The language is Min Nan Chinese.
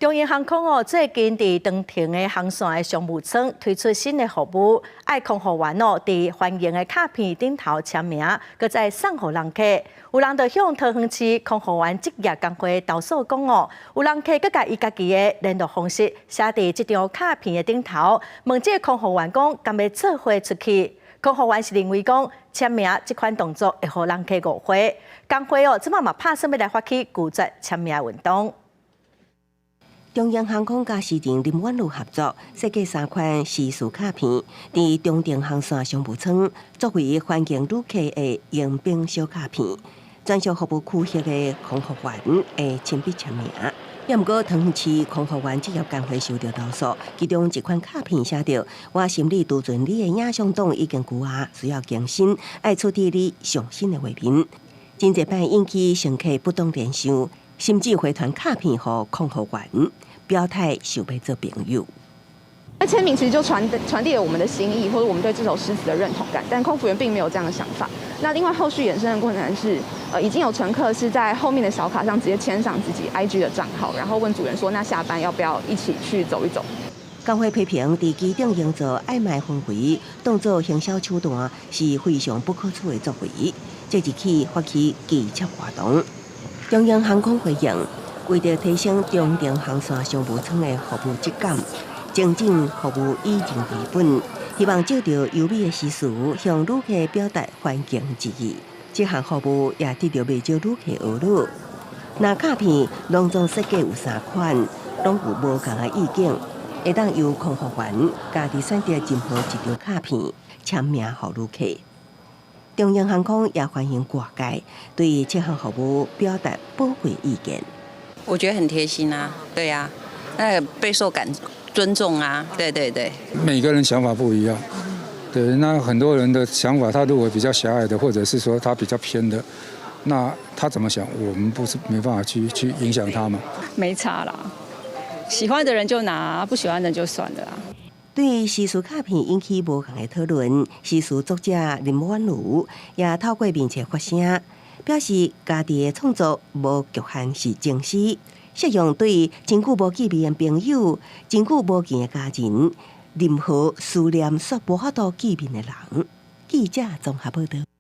長榮航空哦，最近佇長程的航線的商務艙推出新的服務，愛空服員哦，佇歡迎的卡片頂頭簽名，閣再送予人客。有人就向桃園市空服員職業工會投訴講哦，有人客閣共伊家己的聯絡方式寫佇這張卡片的頂頭，問這個空服員講，敢欲做伙出去？空服員是認為講簽名這款動作會予人客誤會，工會哦，這擺嘛拍算欲來發起拒絕簽名運動。長榮航空佮詩人林婉茹合作設計三款詩詞卡片，佇長程航線商務艙作為歡迎旅客的迎賓小卡片，專屬服務區域的空服員會親筆簽名。也毋過，桃園市空服員職業工會收到投訴，其中一款卡片寫著：我心裡儲存你的影像檔已經舊啊，需要更新，愛出佇你上新的畫面。真濟擺引起乘客不當聯想，甚至回傳卡片予空服員，表態想欲做朋友。那簽名其實就傳遞了我們的心意，或者我們對這首詩詞的認同感，但空服員並沒有這樣的想法。那另外後續衍生的過程是，已經有乘客是在後面的小卡上直接簽上自己 IG 的賬號，然後問組員說：那下班要不要一起去走一走？工會批評，佇機頂營造曖昧氛圍，當作行銷手段，是非常不可取的作為。即日起發起拒簽活動。長榮航空回應，為著提升長程航線商務艙的服務質感，精進服務以人為本，希望藉著優美的詩詞向旅客表達歡迎之意。這項服務也得到袂少旅客呵咾。那卡片攏總設計有三款，攏有無仝的意境，會當由空服員家己選擇任何一張卡片簽名予旅客。長榮航空也歡迎外界對這項服務表達寶貴意見。我覺得很貼心啊，對啊，那備受感尊重啊，對對對。每個人想法不一樣，對，那很多人的想法，他如果比較狹隘的，或者是說他比較偏的，那他怎麼想，我們不是沒辦法去影響他嘛。沒差啦，喜歡的人就拿，不喜歡的就算了啦。對詩詞卡片引起無仝的討論，詩詞作者林婉茹也透過面冊發聲，表示家己的創作無局限是情詩，適用對真久無見面的朋友、真久無見的家人，任何思念煞無法度見面的人。記者綜合報道。